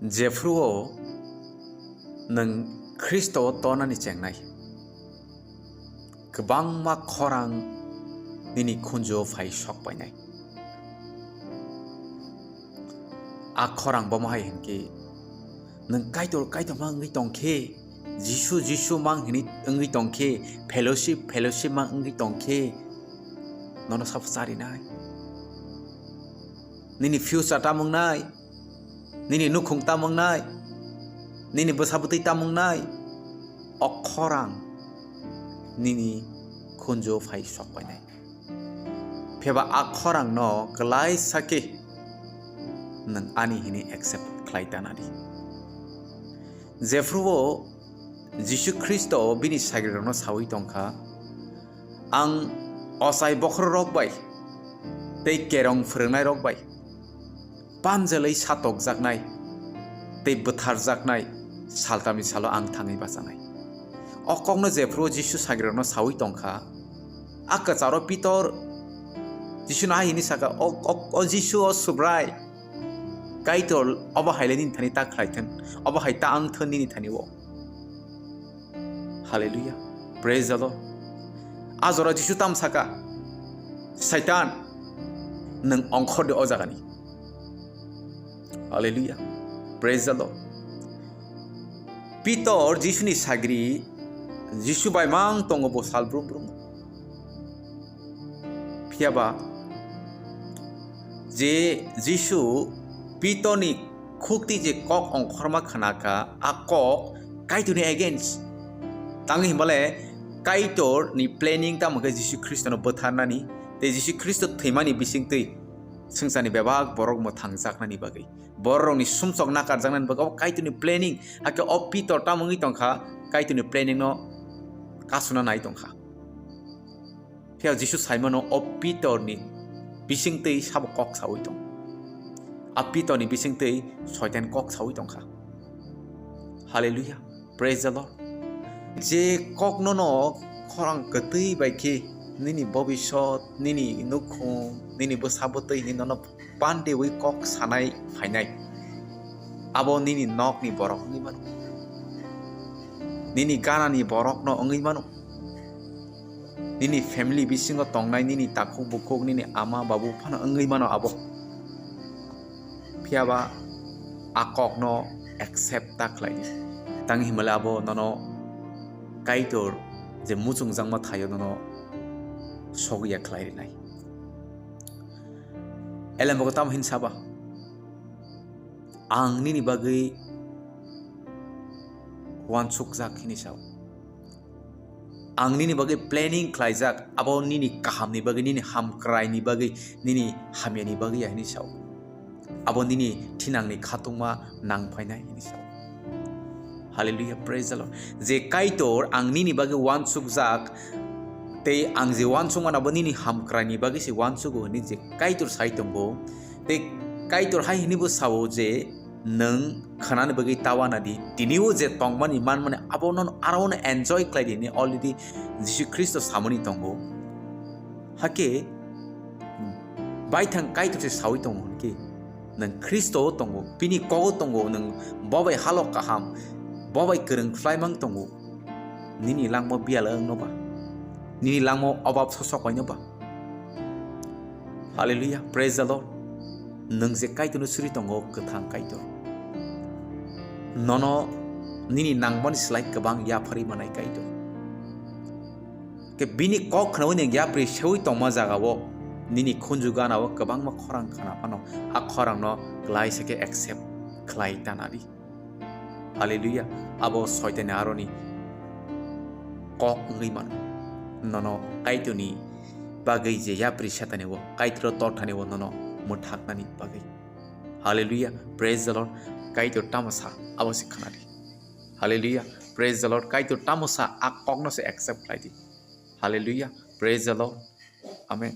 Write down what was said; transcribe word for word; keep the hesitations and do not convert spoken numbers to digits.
Jephru-o nwng Khristo-o tonani chengnai, kwbangma khorang nini khunju-o phai sok painai. A khorang bomo hai hwn khe, nwng Kaitor, Kaitor ma wngwi tong khe, Jisu, Jisu ma hwnwi wngwi tong khe, fellowship, fellowship ma wngwi tong khe, nono sabo charinai. Nini future tamo wngnai, nini nukhung tamo wngnai, nini bwsa bwtwi tamo wngnai, o khorang nini khunju-o phai sok painai. Phiya ba a khorangno kwlaisa khe nwng ani hwnwi accept khlai tana di. Jephru-o Jisu Khristo bini sagrirokno saui tong kha, "Ang ochai bokhorok bai tei kerong phwrwngnairok bai panjelwi satokjaknai tei bwtharjaknai saltamni salo ang thangwi bachanai." O kokno jephru Jisu sagrirokno saui tong kha, a kwcharo Pitor Jisuno hai hwnwi saka, "O, o, o Jisu, o Subrai, Kaitor obo hai le nini thani ta khlai thun, obo hai ta wng thun nini thani o." Hallelujah. Praise the Lord. A jora Jisu tam saka, "Saitan, nwng ongkhor de o jagani." Hallelujah. Praise the Lord. Pitor Jisuni sagri, Jisu bai mang tongo bo sal brum brum. Phiya ba je Jisu Pitorni khukti je kok ongkhorma khna kha, a kok Kaitorni against. Tangwi hwnba le Kaitorni planning tamo khe Jisu Khristono bwtharnani tei Jisu Khristo thwimani bisingtwi swngcharni bebak borok mwthangjaknani bagwi, bororokni sumsok nakarjaknani bagwi, obo Kaitorni planning. Hakhe o Pitor tamo wngwi tong kha, Kaitorni planningno kasuna nai tong kha. Phiya Jisu saimano o Pitorni bisingtwi sabo kok saui tong. A Pitorni bisingtwi Soitan kok saui tong kha. Hallelujah. Praise the Lord. Je kokno no khorang kwtwi bai khe nini bobisot, nini nukhung, nini bwsa bwtwi hinwi nono pandeui kok sanai phainai, abo nini nokni borok wngwi mano, nini ganani borokno wngwi mano, nini family bisingo tongnai nini takhuk bukhuk, nini ama babu phano wngwi mano abo. Phiya ba a kokno accept ta khlai di, tang himale abo nono Kaitor je muchungjakma thaio nono sogwi ya khlai rinai. Elemboko tamo hin saba, "Ang nini bagwi uansukjak," hini sao. "Ang nini bagwi planning khlaijak, abo nini kahamni bagwi, nini hamkraini bagwi, nini hamyani bagwi ya," hini sao. "Abo nini thinangni khatungma nang phainai," hini sao. Hallelujah, praise the Lord. Je Kaitor ang nini bagwi uansukjak, tei ang je uansukmano abo nini hamkraini bagwi se uansugo hwnwi je Kaitor sai tongo. Tei Kaitor hai hwnwi bo sao je, "Nwng khwnani bagwi ta uana di, tini o je tongmani manmani abo nono aro no enjoy khlai di," hwnwi already Jisu Khristo samani tongo. Hakhe baithang Kaitor se saui tongo hwnkhe, nwng Khristo-o tongo, bini kogo tongo, nwng bo bai halok kaham, bo bai kwrwng khlaimang tongo, nini langma biyal wngno ba, nini langma obab sosok waino ba. Hallelujah, praise the Lord. Nwng je Kaitorno suri tongo, kwthang Kaitor, nono nini nangmani slai kwbang yapharwi manai Kaitor. Ke bini kok khnaui nwng yapri seui tongma jagao nini khunju ganao kwbangma khorang khna phano, a khorangno klaisa khe accept khlai tanadi. Hallelujah. Abo Soitani aroni kok wngwi mano. Nono Kaitorni bagwi je yapri Setani o, Kaitoro torthani o nono mwthaknani bagwi. Hallelujah. Praise the Lord. Kaitor tamo sa, abo se khnadi. Hallelujah. Praise the Lord. Kaitor tamo sa, a kokno se accept khlai di. Hallelujah. Praise the Lord. Amen.